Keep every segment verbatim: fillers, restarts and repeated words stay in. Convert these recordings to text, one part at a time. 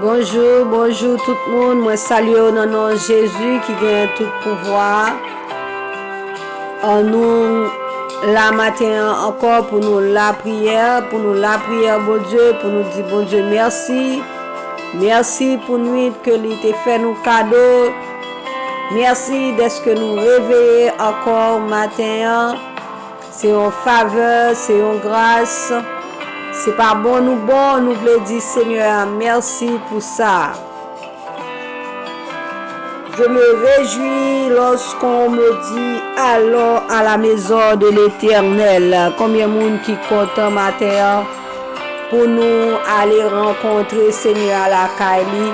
Bonjou, bonjou tout moun. Mwen salye w nan non Jezi ki gen tout pouvwa a. An nou la maten an ankò pou nou lapriyè, pou nou lapriyè Bondye, pou nou di Bondye mèsi. Mèsi pou nwit ke li te fè nou kado. Mèsi dèske nou reveye ankò maten an. Se yon favè, se yon gras. Se pa bon nou bon, nou vle di Senyè a mèsi pou sa. Je me réjouis lorsqu'on me dit, allons à la maison de l'Éternel. Konbyen moun ki kontan maten an pou nou ale rankontre Senyè a lakay li?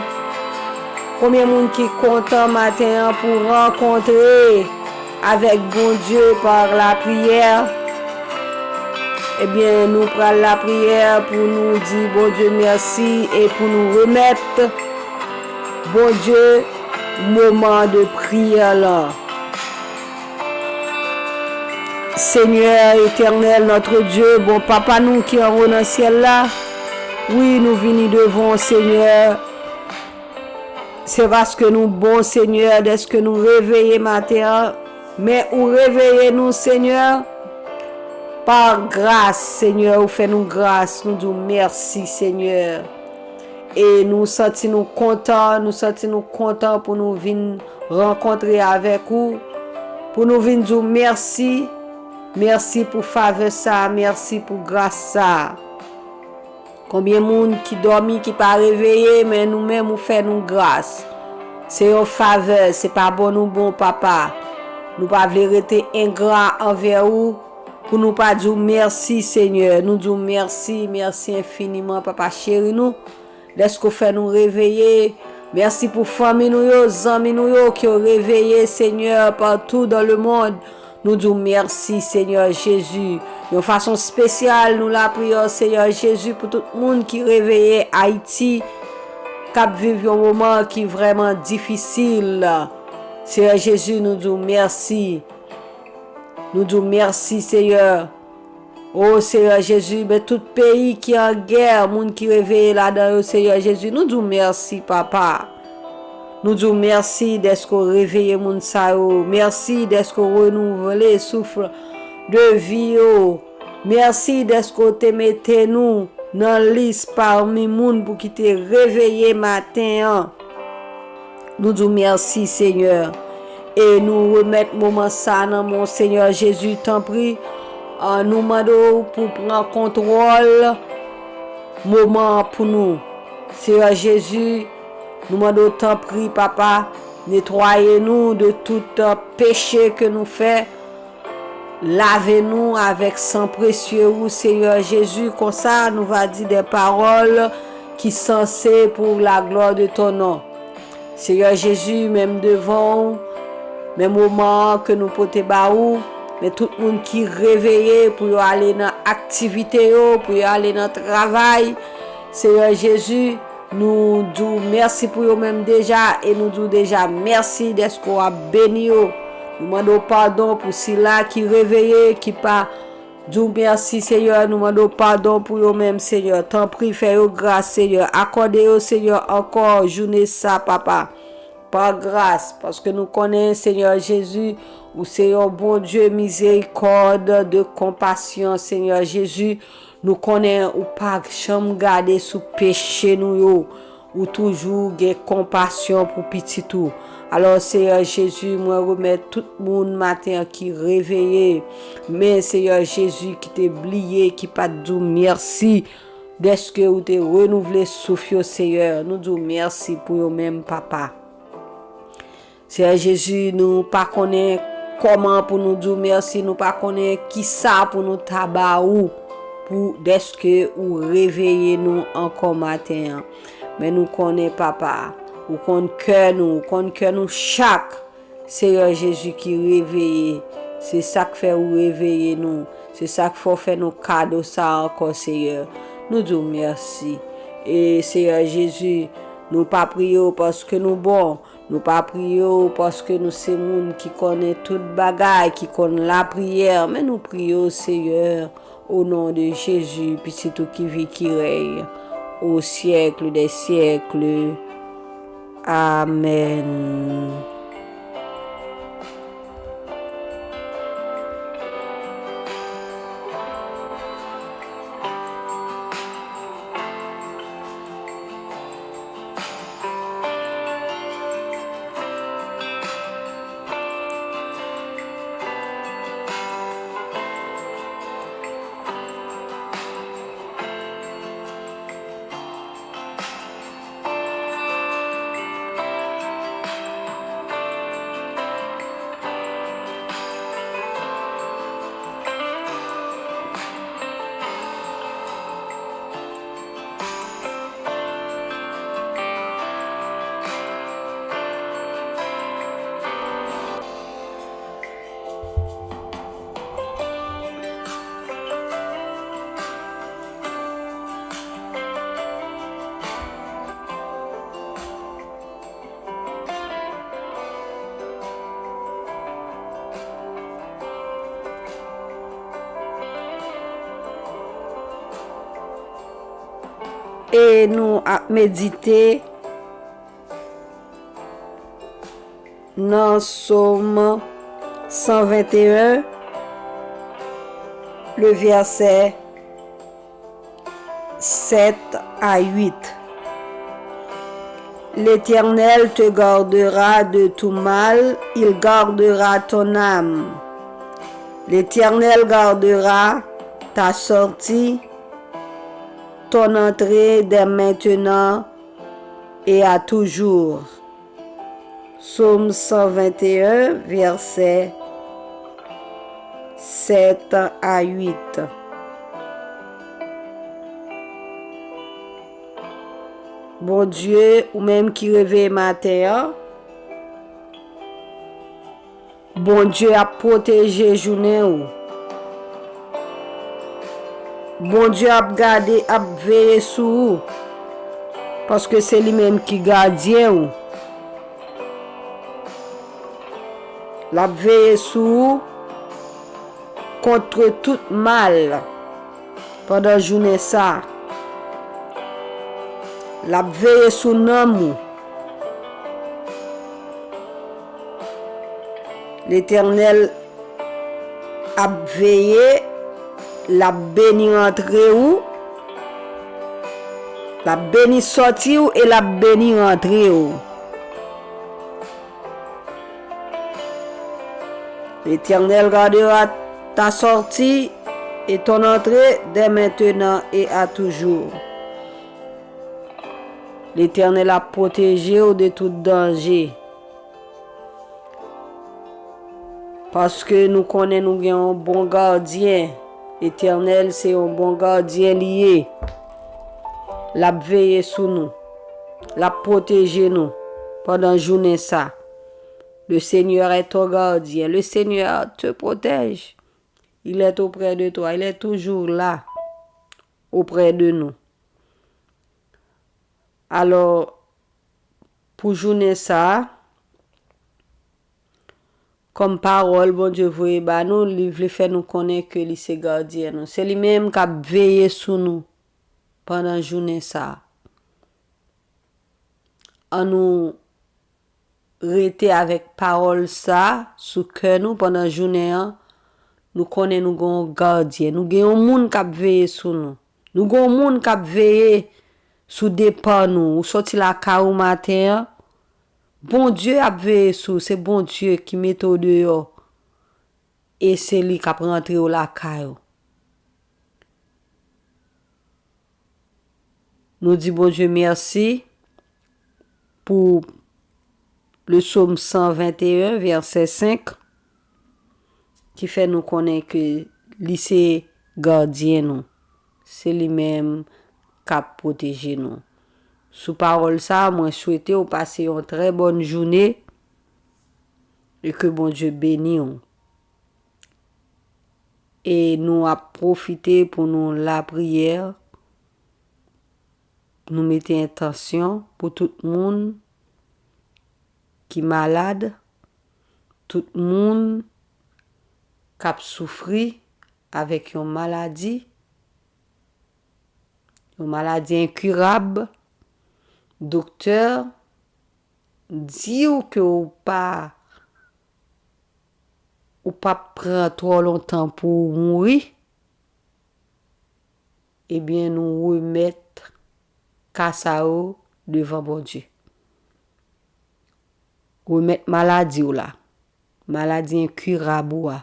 Konbyen moun ki kontan maten an pou rankontre avèk Bondye pa lapriyè? Ebyen, nou pral lapriyè pou nou di Bondye mèsi e pou nou remèt Bondye moman de priyè lan. Seigneur éternel, notre Dieu, bon Papa nou ki anwo nan syèl la, wi, nou vini devan w, Senyè. Se paske nou bon, Senyè, dèske nou reveye maten an. Men ou reveye nou, Senyè, pa gras, Senyè, ou fè nou gras. Nou di w mèsi, Senyè. E nou santi nou kontan, nou santi nou kontan pou nou vin rankontre avèk ou, pou nou vin di w mèsi. Mèsi pou favè sa, mèsi pou gras sa. Konbyen moun ki dòmi, ki pa reveye, men nou menm ou fè nou gras. Se yon favè, se pa bon nou bon, Papa. Nou pa vle rete engra anvè ou, pou nou pa di w mèsi, Senyè. Nou di w mèsi, mèsi enfiniman, Papa cheri nou, dèske w fè nou reveye. Mèsi pou fanmi nou yo, zanmi nou yo, ke w reveye, Senyè, partout dans le monde. Nou di w mèsi, Senyè Jezi. Yon fason espesyal, nou lapriyè, Senyè Jezi, pou tout moun ki reveye Ayiti, k ap viv yon moman ki vrèman difisil. Senyè Jezi, nou di w mèsi. Nou di w mèsi, Senyè. O Senyè Jezi, men tout peyi ki an gè, moun ki reveye ladan yo, Senyè Jezi, nou di w mèsi, Papa. Nou di w mèsi dèske w reveye moun sa yo. Mèsi dèske w renouvle souf de vi yo. Mèsi dèske w te mete nou nan lis pami moun pou ki te reveye maten an. Nou di w mèsi, Senyè. E nou remèt moman sa nan men w, Senyè Jezi, tanpri. Ah, nou mande w pou pran kontwòl moman an pou nou. Senyè Jezi, nou mande w tanpri, Papa, netwaye nou de tout, ah, peche ke nou fè. Lave nou avèk san presye ou, Senyè Jezi, konsa nou va di de pawòl ki sanse pour la gloire de ton nom. Senyè Jezi, menm devan ou, menm moman an ke nou pote ba ou, men tout moun ki reveye pou yo ale nan aktivite yo, pou yo ale nan travay, Senyè Jezi, nou di w mèsi pou yo menm deja, e nou di w deja mèsi dèske w ap beni yo. Nou mande w padon pou sila ki reveye, ki pa di w mèsi, Senyè. Nou mande w padon pou yo menm, Senyè. Tanpri, fè yo gras, Senyè. Akòde yo, Senyè, ankò jounen sa, Papa. Pa gras, paske nou konnen, Senyè Jezi, ou se yon Bondye mizerikòd, de konpasyon, Senyè Jezi. Nou konnen ou pa janm gade sou peche nou yo. Ou toujou gen konpasyon pou pitit ou. Alò, Senyè Jezi, mwen remèt tout moun maten an ki reveye. Men, Senyè Jezi, ki te bliye, ki pa t di w mèsi, dèske ou te renouvle souf yo, Senyè. Nou di w mèsi pou yo menm, Papa. Senyè Jezi, nou pa konnen kòman pou nou di w mèsi, nou pa konnen kisa pou nou ta ba ou pou dèske ou reveye nou ankò maten an. Men nou konnen, Papa, ou konn kè nou, ou konn kè nou chak. Senyè Jezi ki reveye, se sa k fè ou reveye nou, se sa k fè w fè nou kado sa ankò, Senyè. Nou di w mèsi. E, Senyè Jezi, nou pa priye w paske nou bon, nou pa priye w paske nou se moun ki konnen tout bagay, ki konn lapriyè, men nou priye w, Senyè, o non de Jezi, Pitit ou ki viv, ki rèy. aux siècles des siècles. Amen. E nou ap medite nan Sòm san venteyen, le vèsè sèt a uit. L'Éternel te gardera de tout mal, il gardera ton âme. L'Éternel gardera ta sortie, ton entrée dès maintenant et à toujours. Sòm san venteyen, vèsè sèt a uit. Bondye, ou menm ki reveye maten an, Bondye ap pwoteje jounen ou. Bondye ap gade, ap veye sou ou, paske se li menm ki gadyen ou. L ap veye sou ou kont tout mal pandan jounen sa a. L ap veye sou nanm ou. Letènèl ap veye, l ap beni rantre ou, l ap beni sòti ou e l ap beni rantre ou. L'Éternel gardera ta sortie et ton entrée dès maintenant et à toujours. Letènèl ap pwoteje w de tout danje. Paske nou konnen nou gen yon bon gadyen. Letènèl se yon bon gadyen li ye. L ap veye sou nou. L ap pwoteje nou pandan jounen sa. Le Seigneur est ton gardien. Le Seigneur te protège. Il est auprès de toi. Il est toujours là, auprès de nous. Alò, pou jounen sa a, kòm pawòl Bondye voye ba nou, li vle fè nou konnen ke li se gadyen nou. Se li menm k ap veye sou nou pandan jounen sa a. Annou rete avèk pawòl sa a sou kè nou pandan jounen an. Nou konnen nou gen yon gadyen, nou gen yon moun k ap veye sou nou. Nou gen yon moun k ap veye sou depa nou. Ou sòti lakay ou maten an, Bondye ap veye sou ou. Se Bondye ki mete w deyò. E se li k ap rantre w lakay ou. Nou di Bondye mèsi pou le Sòm san venteyen, vèsè senk, ki fè nou konnen ke li se gadyen nou. Se li menm k ap pwoteje nou. Sou pawòl sa a, mwen swete w pase yon trè bòn jounen e ke Bondye beni w. E nou ap pwofite pou nou lapriyè. Nou mete entansyon pou tout moun ki malad, tout moun k ap soufri avèk yon maladi, yon maladi enkirab, doktè di w ke w pa, ou p ap pran twò lontan pou w mouri, ebyen, nou remèt ka sa yo devan Bondye. Remèt maladi w la, maladi enkirab ou a,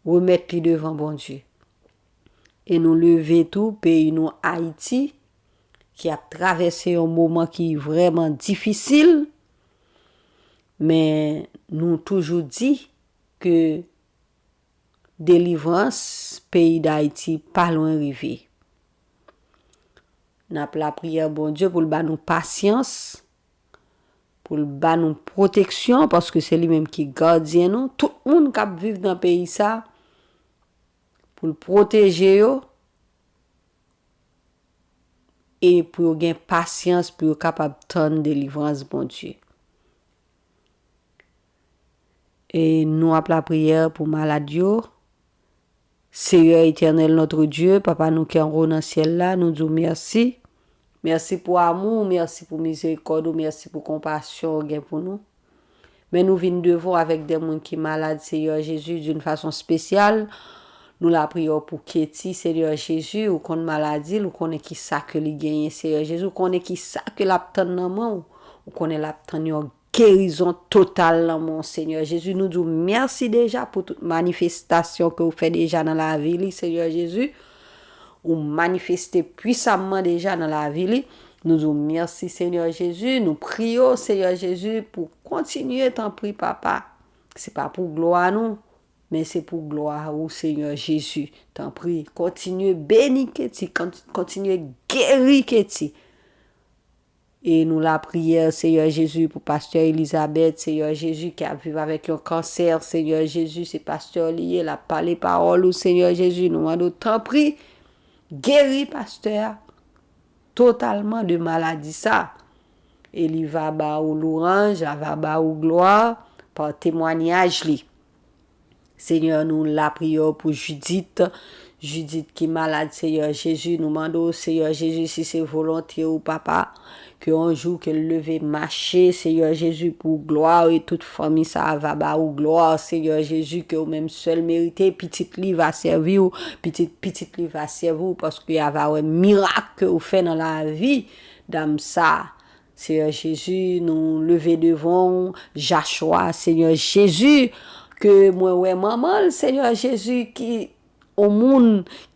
remèt li devan Bondye. E nou leve tou peyi nou Ayiti, ki ap travèse yon moman ki vrèman difisil, men nou toujou di ke delivrans peyi Dayiti pa lwen rive. N ap lapriyè Bondye pou l ba nou pasyans, pou l ba nou pwoteksyon, paske se li menm ki gadyen nou. Tout moun k ap viv nan peyi sa, pou l pwoteje yo, e pou yo gen pasyans, pou yo kapab tann delivrans Bondye. E nou ap lapriyè pou malad yo. Seyè Etènèl, notre Dieu, Papa nou ki anwo nan syèl la, nou di w mèsi. Mèsi pou amou w, mèsi pou mizerikòd ou, mèsi pou konpasyon w gen pou nou. Men nou vin devan w avèk de moun ki malad, Seyè Jezi, d'une façon spéciale. Nou lapriyè w pou Keti, Seyè Jezi, ou konn maladi l, ou konnen ki sa ke li genyen, Seyè Jezi, ou konnen ki sa ke l ap tann nan men w, ou konnen l ap tann yon gerizon total nan men w, Seyè Jezi. Nou di w mèsi deja pou tout manifestasyon ke w fè deja nan lavi li, Seyè Jezi. Ou manifeste pwisamman deja nan lavi li. Nou di w mèsi, Seyè Jezi. Nou priye w, Seyè Jezi, pou kontinye, tanpri, Papa. Se pa pou glwa nou, men se pou glwa ou, Seyè Jezi. Tanpri, kontinye beni Keti, kont-, kontinye geri Keti. E nou lapriyè, Seyè Jezi, pou pastè Elizabeth, Seyè Jezi, ki ap viv avèk yon kansè, Seyè Jezi, se pastè li ye, l ap pale pawòl ou, Seyè Jezi, nou mande w, tanpri, geri pastè a totalman de maladi sa. E li va ba ou lwanj, li va ba ou glwa pa temwayaj li. Senyè, nou lapriyè w pou Judith. Judith ki malad, Seyè Jezi, nou mande w, Seyè Jezi, si se volonte ou, Papa, ke yon jou ke l leve mache, Seyè Jezi, pou glwa w, e tout fanmi sa a va ba ou glwa, Seyè Jezi, ke ou menm sèl merite, pitit li va sèvi w, pitit pitit li va sèvi w, paske y a va wè mirak ke ou fè nan lavi dam sa a. Seyè Jezi, nou leve devan w, Jachwa, Seyè Jezi, ke mwen wè manman l, Seyè Jezi, ki yon moun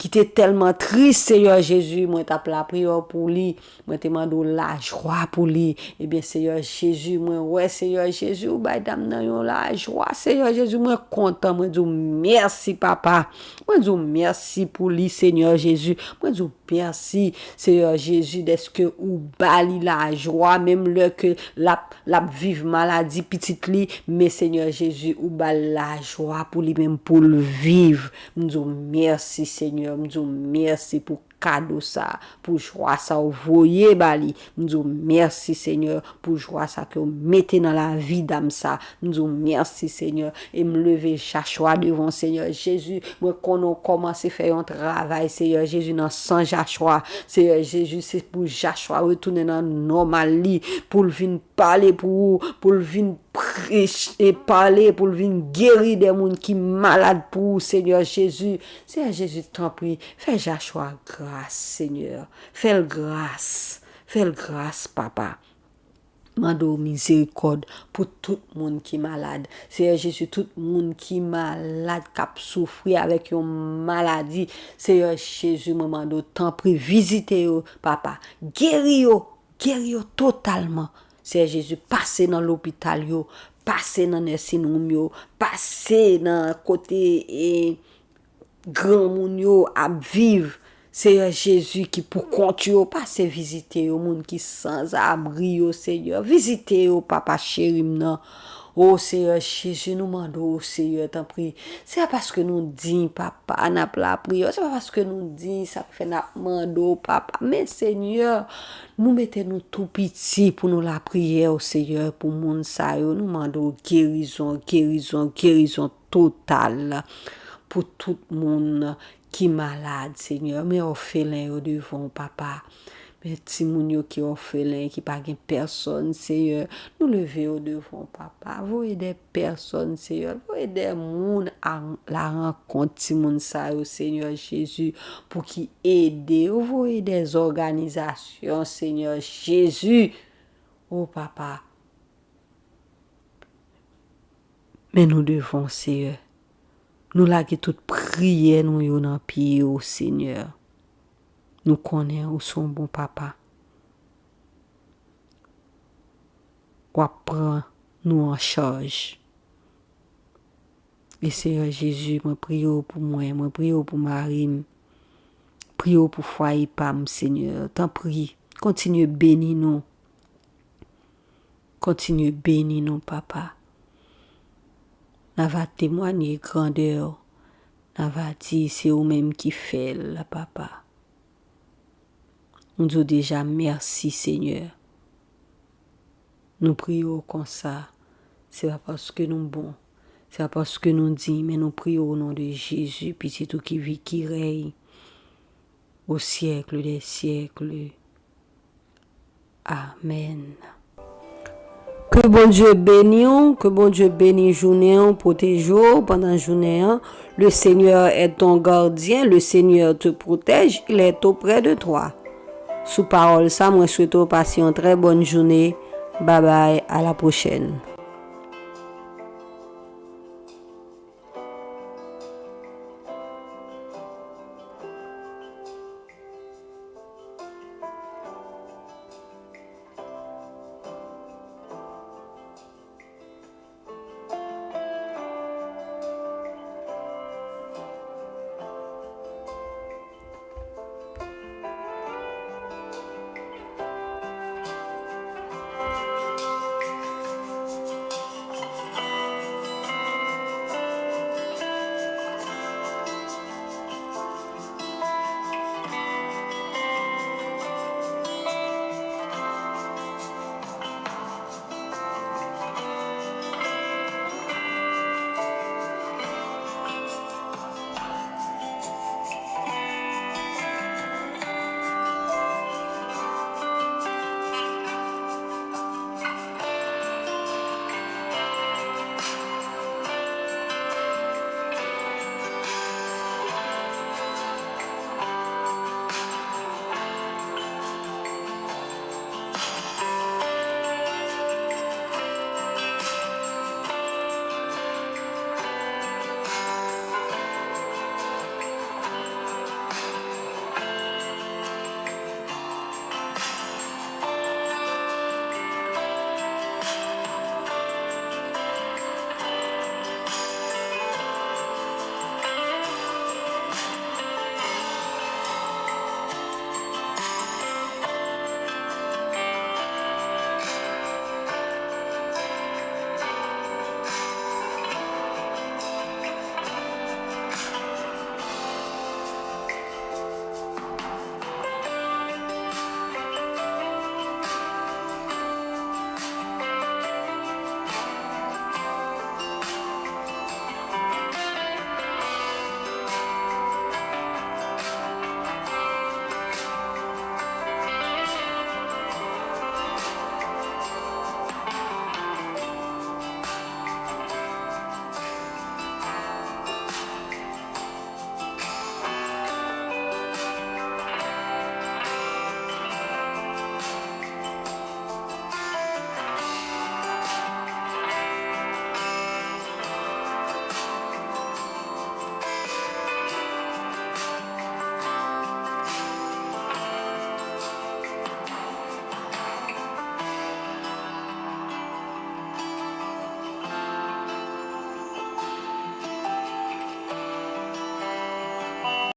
ki te tèlman tris, Seyè Jezi, mwen t ap lapriyè pou li, mwen te mande w lajwa pou li. Ebyen, Seyè Jezi, mwen wè, Seyè Jezi, ou bay dam nan yon lajwa, Seyè Jezi, mwen kontan, mwen di w mèsi, Papa. Mwen di w mèsi pou li, Seyè Jezi. Mwen di w mèsi, Seyè Jezi, dèske ou ba li lajwa, menm lè ke l ap, l ap viv maladi pitit li, men Seyè Jezi, ou ba l lajwa pou li menm, pou l viv. M di w mèsi, Seyè, m di w mèsi pou kado sa, pou jwa sa ou voye ba li. M di w mèsi, Seyè, pou jwa sa ke w mete nan lavi dam sa. M di w mèsi, Seyè, e m leve Jachwa devan w, Seyè Jezi. Mwen konnen w kòmanse fè yon travay, Seyè Jezi, nan san Jachwa. Seyè Jezi, se pou Jachwa retounen nan nòmal li, pou l vin pale pou ou, pou l vin preche, pale, pou l vin geri de moun ki malad pou ou, Seyè Jezi. Seyè Jezi, tanpri, fè Jachwa gras, Seyè. Fè l gras. Fè l gras, Papa. Mande w mizerikòd pou tout moun ki malad. Seyè Jezi, tout moun ki malad, k ap soufri avèk yon maladi, Seyè Jezi, mwen mande w, tanpri, vizite yo, Papa. Geri yo, geri yo totalman. Seyè Jezi, pase nan lopital yo, pase nan nursing home yo, pase nan kote, e, granmoun yo ap viv. Seyè Jezi ki pou kont yo, pase vizite yo, moun ki sanzabri yo, Seyè. Vizite yo, Papa cheri m nan. O Seyè Jezi, nou mande w, Seyè, tanpri. Seyè, paske nou diy, Papa, n ap lapriyè w. Se pa paske nou diy, sa k fè n ap mande w, Papa. Men, Seyè, nou mete nou tou piti pou nou lapriyè w, Seyè, pou moun sa yo. Nou mande w gerizon, gerizon, gerizon total pou tout moun ki malad, Senyè. Men òfelen yo devan w, papa. Men timoun yo ki òfelen, ki pa gen pèsòn, Senyè. Nou leve yo devan w, papa. Voye de pèsòn, Senyè. Voye de moun a la rankont timoun sa yo, Senyè Jezi, pou ki ede yo. Voye de òganizasyon, Senyè Jezi. O papa, men nou devan w, Senyè. Nou lage tout priyè nou yo nan pye w, Senyè. Nou konnen ou se yon bon papa. W ap pran nou an chaj. E Senyè Jezi, mwen priye w pou mwen, mwen priye w pou mari m, priye w pou fwaye pa m, Senyè. Tanpri, kontinye beni nou. Kontinye beni nou, papa. N a va temwanye grandè w. N a va di se ou menm ki fè l, papa. Nou di w deja mèsi, Senyè. Nou priye w konsa. Se pa paske nou bon. Se pa paske nou diy, men nou priye w o non de Jezi, pitit ou ki viv, ki rèy o syèk dè syèk. Amèn. Ke Bondye beni w, ke Bondye beni jounen w, pwoteje w pandan jounen an. Le Seigneur est ton gardien, le Seigneur te protège, il est auprès de toi. Sou pawòl sa, mwen swete w pase yon trè bòn jounen. Babay, a la pwochèn.